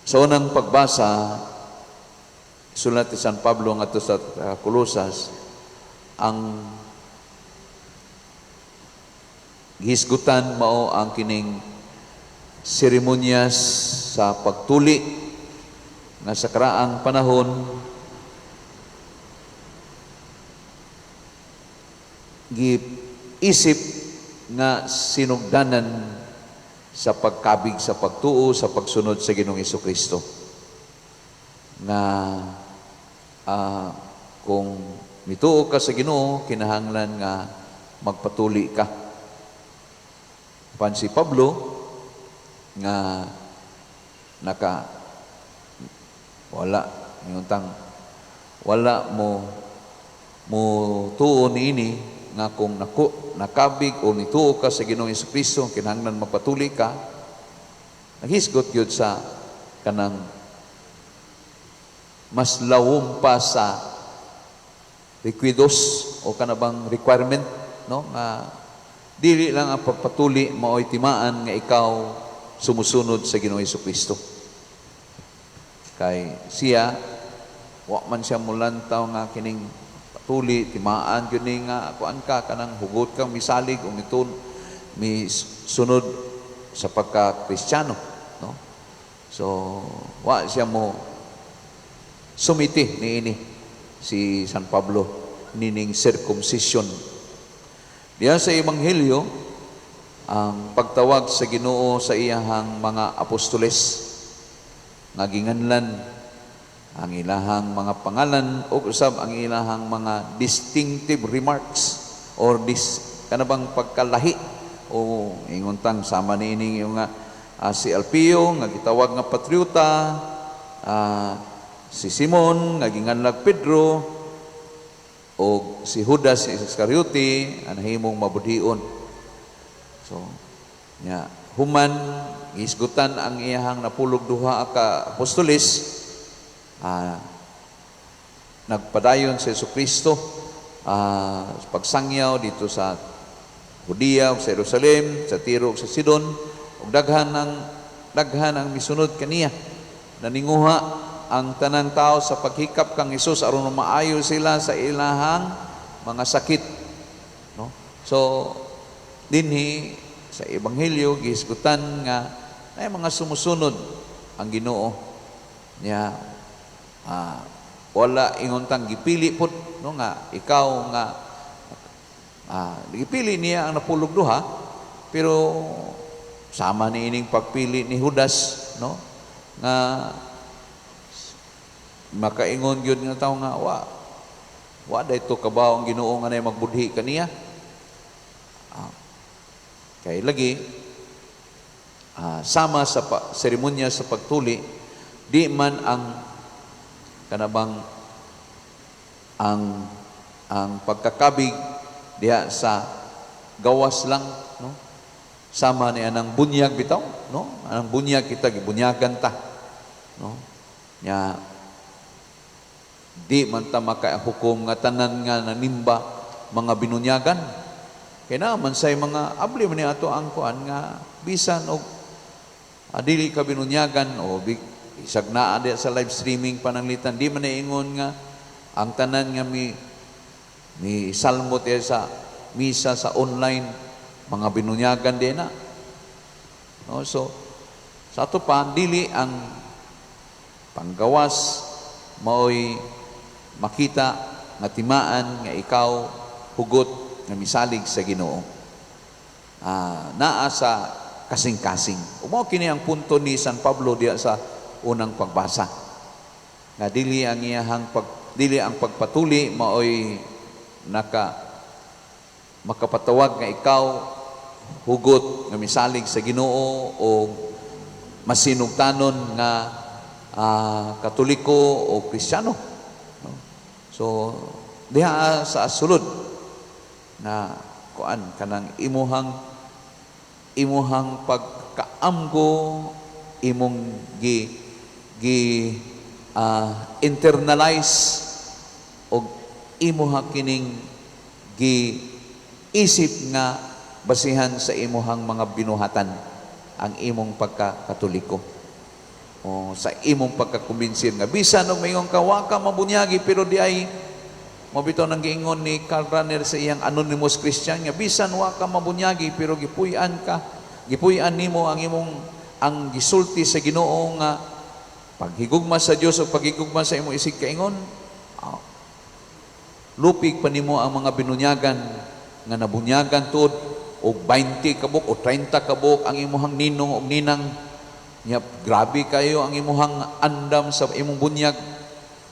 Sa unang pagbasa, sulat ni San Pablo ngadto sa Colosas, ang gihisgutan mao ang kining seremonyas sa pagtuli nga sa karaang panahon giisip nga sinugdanan sa pagkabig sa pagtuo sa pagsunod sa Ginoong Kristo nga kung mituo ka sa Ginoo, kinahanglan nga magpatuli ka. Pan si Pablo nga naka wala ingon wala mo mo tuo niini nga kung naku, nakabig o nituo ka sa Ginoong Kristo, kinahanglan magpatuli ka, naghisgot gyud sa kanang mas lawom pa sa requidos o kanabang requirement, no, nga dili lang ang pagpatuli maoy timaan nga ikaw sumusunod sa Ginoong Kristo. Kay siya wa man siya mulantaw nga kining patuli timaan gyud ni nga kuan ka, kanang hugot kang misalig o mitun mi sunod sa pagka Kristiyano, no? So wa siya mo sumiti niini si San Pablo nining circumcision. Diya sa Ebanghelyo, ang pagtawag sa Ginoo sa iyahang mga apostoles nga ginganlan ang ilahang mga pangalan o usab ang ilahang mga distinctive remarks or dis kanabang pagkalahi o ingon tang sama niini nga si Alpeo nga gitawag nga patriota, si Simon nga ginganlag Pedro, o si Judas Iscariote ang nahimong mabudhion. So, nya human gihisgutan ang iyahang 12 ka apostoles, nagpadayon si Jesucristo sa pagsangyaw dito sa Judea, sa Jerusalem, sa Tiro ug sa Sidon, ug daghan ang misunod kaniya. Naninguha ang tanang tao sa paghikap kang Hesus aron maayo sila sa ilahang mga sakit, no? So dinhi sa Ebanghelyo gihisgutan nga ay mga sumusunod ang Ginoo niya, wala ingon tang gipili pud, no, nga ikaw nga gipili niya ang 12, pero sama ni ining pagpili ni Judas, no, nga makaingon gyud nga tawo nga wa dayto kabaw ang Ginoo nga nay magbudhi kaniya. Kay lagi sama sa seremonya sa pagtuli, di man ang kanabang ang pagkakabig diha sa gawas lang, no, sama ni anang bunyag bitaw, no, anang bunyag kita gibunyagan ta, no, nya di man ta makahukom nga tanan nga nanimba mga binunyagan, kay naa man say mga abli man ni ato ang kuan nga bisan og dili ka binunyagan o isag naa di sa live streaming pananglitan, di man ingon nga ang tanan nga mi salmo sa misa sa online mga binunyagan di na, no? So sa ato pa, dili ang panggawas maoy makita nga timaan nga ikaw hugot nga misalig sa Ginoo. Naa sa kasing-kasing. Mao kini ang punto ni San Pablo diya sa unang pagbasa. Nga dili ang iyahang pag dili ang pagpatuli maoy naka makapatawag nga ikaw hugot nga misalig sa Ginoo o masinugtanon nga Katoliko o Kristiyano. No? So diha sa sulod na kuan kanang imuhang pagkaamgo, imong gi gi internalize og imuha kining gi isip nga basihan sa imuhang mga binuhatan ang imong pagkakatoliko. O, sa imong pagkakumbinsin nga bisan og maingon ka wa ka mabunyagi, pero diay mao bitaw nang giingon ni Karl Rahner sa iyang Anonymous Christian nga bisan wa ka mabunyagi, pero gipuy-an ka, gipuy-an nimo ang imong ang gisulti sa Ginoo nga paghigugma sa Dios o paghigugma sa imong isig kaingon, lupig pa nimo ang mga binunyagan nga nabunyagan tuod og 20 kabuk o 30 kabuk ang imuhang ninong og ninang nya. Grabe kayo ang imuhang andam sa imong bunyag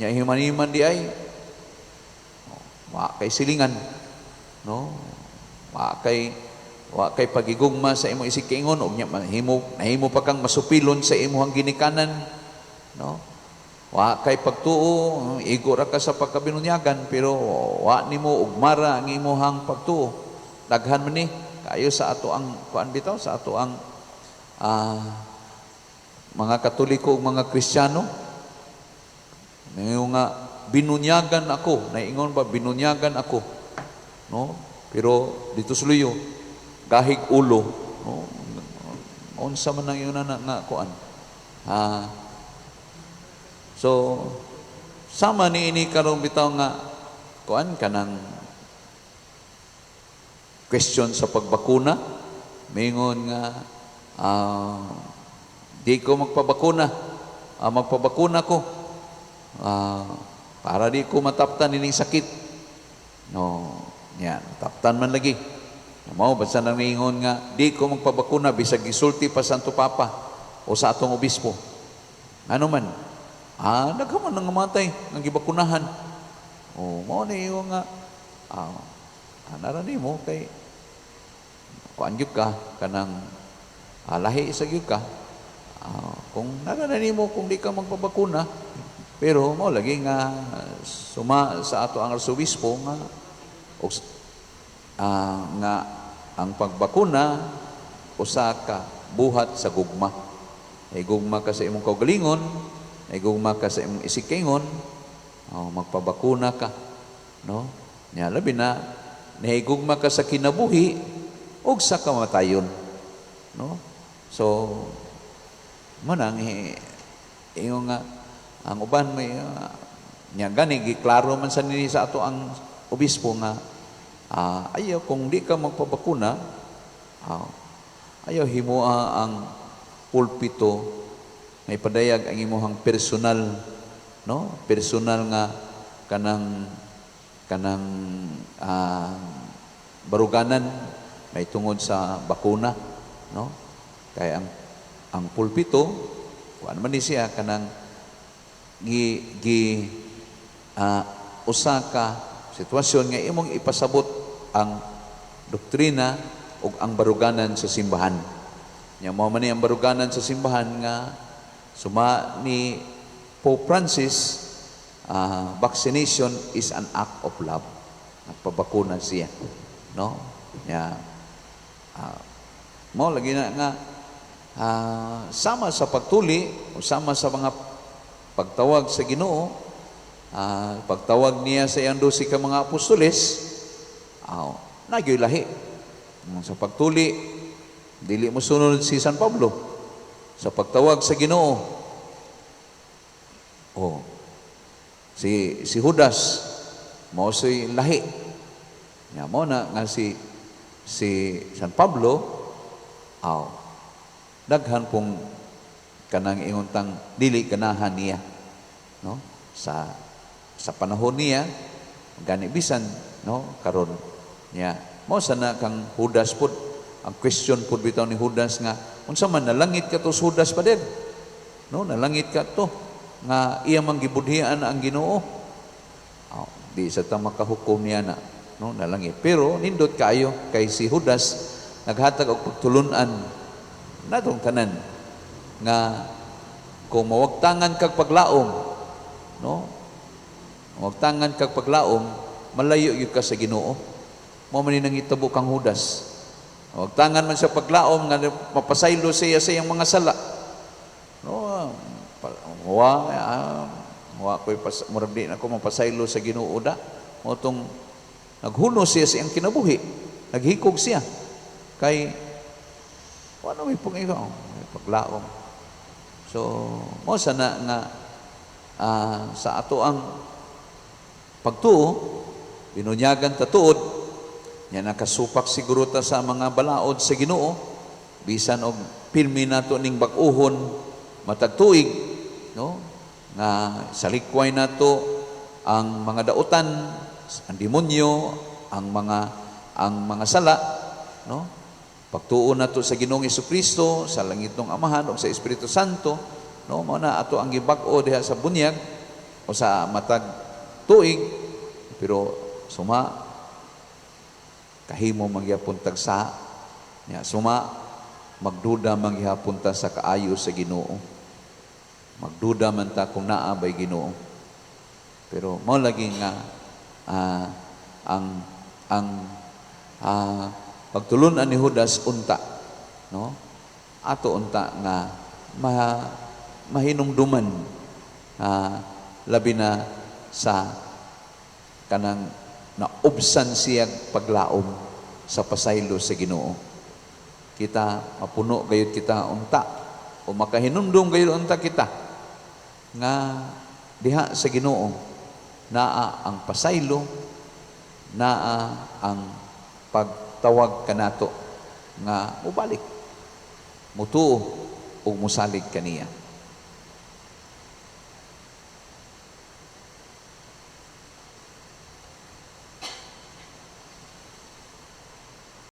nya, himaniman diay wa kay silingan, no? Wa kay pagigugma sa imong isig kaingon, og nya mahimo nahimo pa kang masupilon sa imuhang ginikanan, no? Wa kay pagtuo, igo ra ka sa pagkabinunyagan, pero wa nimo ugmara ang imuhang pagtuo. Daghan man ni kayo sa ato ang kuan bitaw, sa ato ang mga Katoliko ug mga Kristiyano. Ngayon nga binunyagan ako, naingon ba, binunyagan ako, no? Pero dito sa luyo, gahig ulo, no? Unsa man ang ingon na nga kuan. So sama ni ini karong bitaw nga kuan, kanang question sa pagbakuna, mingon nga di ko magpabakuna, magpabakuna ko para di ko mataptan ining sakit, no? Yan, taptan man lagi. Mao basta nang ingon nga di ko magpabakuna bisag gisulti pa Santo Papa o sa atong obispo. Ano man, daghan man nang namatay nga gibakunahan. O mao ni ingon nga nara nimo kay kuan gyud ka, kanang lahi sa gyud ka. Kung nara na nimo kung di ka magpabakuna, pero mao lagi nga suma sa ato ang arsobispo nga og nga ang pagbakuna usa ka buhat sa gugma. Gugma ka sa imong kaugalingon, gugma ka sa imong isigkaingon, oh, magpabakuna ka, no? Nya labi na nahigugma ka sa kinabuhi ug sa kamatayon, no? So mo nang ingon nga ang uban may nya gani giklaro man sa nini sa ato ang obispo nga ayaw, kung di ka magpabakuna, ayaw himoa ang pulpito nga ipadayag ang imuhang personal, no, personal nga kanang kanang baruganan may tungod sa bakuna, no? Kay ang pulpito, kuan man ni siya, kanang gi gi usa ka sitwasyon nga imong ipasabot ang doktrina ug ang baruganan sa simbahan. Nya mao man ni ang baruganan sa simbahan nga suma ni Pope Francis, vaccination is an act of love. Nagpabakuna siya, no? Nya mo lagi na nga sama sa pagtuli o sama sa mga pagtawag sa Ginoo, pagtawag niya sa iyang 12 ka mga apostoles, nagyoy lahi. Sa pagtuli, dili mo sunod si San Pablo. Sa pagtawag sa Ginoo, oh, si si Judas mao say lahi. Nya mo na nga si si San Pablo, aw, daghan pong kanang ingon tang dili ganahan niya, no, sa panahon niya. Gani bisan, no, karon niya mo sana kang Judas pud, ang question pud bitaw ni Judas nga unsa man, nalangit ka to Judas pa din, no? Nalangit ka to nga iya man gibudhian ang Ginoo. Oh, di sa ta makahukom niya na, no, nalangit, pero nindot kaayo kay si Judas naghatag og pagtulun-an natong tanan nga kung mawagtangan kag paglaom, no, mawagtangan kag paglaom, malayo gyud ka sa Ginoo. Mao man ni nangitabo kang Judas. Mawagtangan man siya paglaom nga mapasaylo siya sa iyang mga sala, no? Wa ko'y pas, murag di na ako mapasaylo sa Ginoo da. Mao tong naghunos siya sa iyang kinabuhi, naghikog siya kay wala may pong ikaw may paglaom. So mo sana nga sa ato ang pagtuo, binunyagan ta tuod nya, nakasupak siguro ta sa mga balaod sa Ginoo, bisan og pirmi nato ning bag-ohon matag tuig, no, nga salikway nato ang mga dautan, ang demonyo, ang mga sala, no? Pagtuo nato sa Ginoong Kristo, sa langitnong Amahan ug sa Espiritu Santo, no? Mao na ato ang gibag-o diha sa bunyag o sa matag tuig, pero suma kahimo mangyapon tag sa nya, suma magduda manggihapon ta sa kaayo sa Ginoo, magduda man ta kung naa bay Ginoo. Pero mao lagi nga ang pagtulun-an ni Judas unta, no, ato unta nga mahinumduman, labi na sa kanang naubsan siya paglaom sa pasaylo sa Ginoo. Kita mapuno gayud kita unta o makahinumdum gayud unta kita nga diha sa Ginoo naa ang pasaylo, naa ang pagtawag kanato nga mubalik, mutuo ug musalig kaniya.